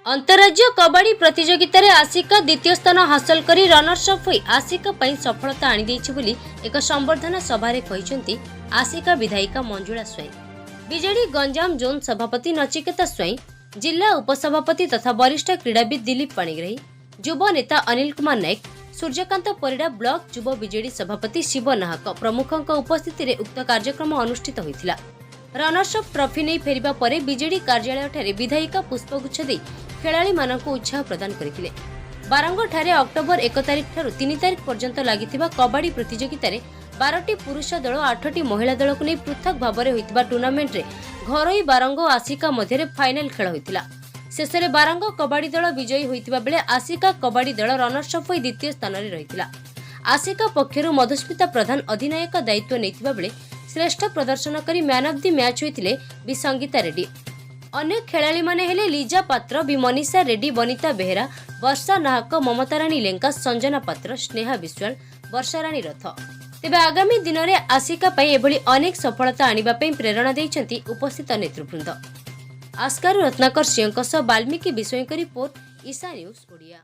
ଅନ୍ତରାଜ୍ୟ କବାଡି ପ୍ରତିଯୋଗିତାରେ ଆସିକା ଦ୍ୱିତୀୟ ସ୍ଥାନ ହାସଲ କରି ରନର୍ସ ଅପ୍ ହୋଇ ଆସିକା ପାଇଁ ସଫଳତା ଆଣିଦେଇଛି ବୋଲି ଏକ ସମ୍ବର୍ଦ୍ଧନା ସଭାରେ କହିଛନ୍ତି ଆସିକା ବିଧାୟିକା ମଞ୍ଜୁଳା ସ୍ୱାଇଁ। ବିଜେଡି ଗଞ୍ଜାମ ଜୋନ୍ ସଭାପତି ନଚିକେତା ସ୍ୱାଇଁ, ଜିଲ୍ଲା ଉପସଭାପତି ତଥା ବରିଷ୍ଠ କ୍ରୀଡ଼ାବିତ୍ ଦିଲ୍ଲୀପ ପାଣିଗ୍ରାହୀ, ଯୁବ ନେତା ଅନିଲ କୁମାର ନାୟକ, ସୂର୍ଯ୍ୟକାନ୍ତ ପରିଡ଼ା, ବ୍ଲକ ଯୁବ ବିଜେଡି ସଭାପତି ଶିବ ନାହକ ପ୍ରମୁଖଙ୍କ ଉପସ୍ଥିତିରେ ଉକ୍ତ କାର୍ଯ୍ୟକ୍ରମ ଅନୁଷ୍ଠିତ ହୋଇଥିଲା। ରନର୍ସ ଅପ୍ ଟ୍ରଫି ନେଇ ଫେରିବା ପରେ ବିଜେଡି କାର୍ଯ୍ୟାଳୟଠାରେ ବିଧାୟିକା ପୁଷ୍ପଗୁଚ୍ଛ ଦେଇ ଖେଳାଳିମାନଙ୍କୁ ଉତ୍ସାହ ପ୍ରଦାନ କରିଥିଲେ। ବାରଙ୍ଗଠାରେ ଅକ୍ଟୋବର 1 ତାରିଖଠାରୁ 3 ତାରିଖ ପର୍ଯ୍ୟନ୍ତ ଲାଗିଥିବା କବାଡି ପ୍ରତିଯୋଗିତାରେ 12ଟି ପୁରୁଷ ଦଳ, 8ଟି ମହିଳା ଦଳକୁ ନେଇ ପୃଥକ ଭାବରେ ହୋଇଥିବା ଟୁର୍ଣ୍ଣାମେଣ୍ଟରେ ଘରୋଇ ବାରଙ୍ଗ ଓ ଆସିକା ମଧ୍ୟରେ ଫାଇନାଲ ଖେଳ ହୋଇଥିଲା। ଶେଷରେ ବାରଙ୍ଗ କବାଡି ଦଳ ବିଜୟୀ ହୋଇଥିବା ବେଳେ ଆସିକା କବାଡି ଦଳ ରନର୍ସ ଅପ୍ ହୋଇ ଦ୍ୱିତୀୟ ସ୍ଥାନରେ ରହିଥିଲା। ଆସିକା ପକ୍ଷରୁ ମଧୁସ୍ମିତା ପ୍ରଧାନ ଅଧିନାୟକ ଦାୟିତ୍ୱ ନେଇଥିବା ବେଳେ ଶ୍ରେଷ୍ଠ ପ୍ରଦର୍ଶନ କରି ମ୍ୟାନ୍ ଅଫ୍ the match ହୋଇଥିଲେ ବି ସଙ୍ଗୀତା ରେଡ୍ଡି। ଅନ୍ୟ ଖେଳାଳିମାନେ ହେଲେ ଲିଜା ପାତ୍ର, ବି ମନୀଷା ରେଡ୍ଡି, ବନିତା ବେହେରା, ବର୍ଷା ନାହକ, ମମତାରାଣୀ ଲେଙ୍କା, ସଞ୍ଜନା ପାତ୍ର, ସ୍ନେହା ବିଶ୍ୱାଳ, ବର୍ଷାରାଣୀ ରଥ। ତେବେ ଆଗାମୀ ଦିନରେ ଆସିକା ପାଇଁ ଏଭଳି ଅନେକ ସଫଳତା ଆଣିବା ପାଇଁ ପ୍ରେରଣା ଦେଇଛନ୍ତି ଉପସ୍ଥିତ ନେତୃବୃନ୍ଦ। ଆସ୍କାରୁ ରତ୍ନାକର ସିଂହଙ୍କ ସହ ବାଲ୍ମୀକି ବିଷୟଙ୍କ ରିପୋର୍ଟ, ଇଶା ନ୍ୟୁଜ୍ ଓଡ଼ିଆ।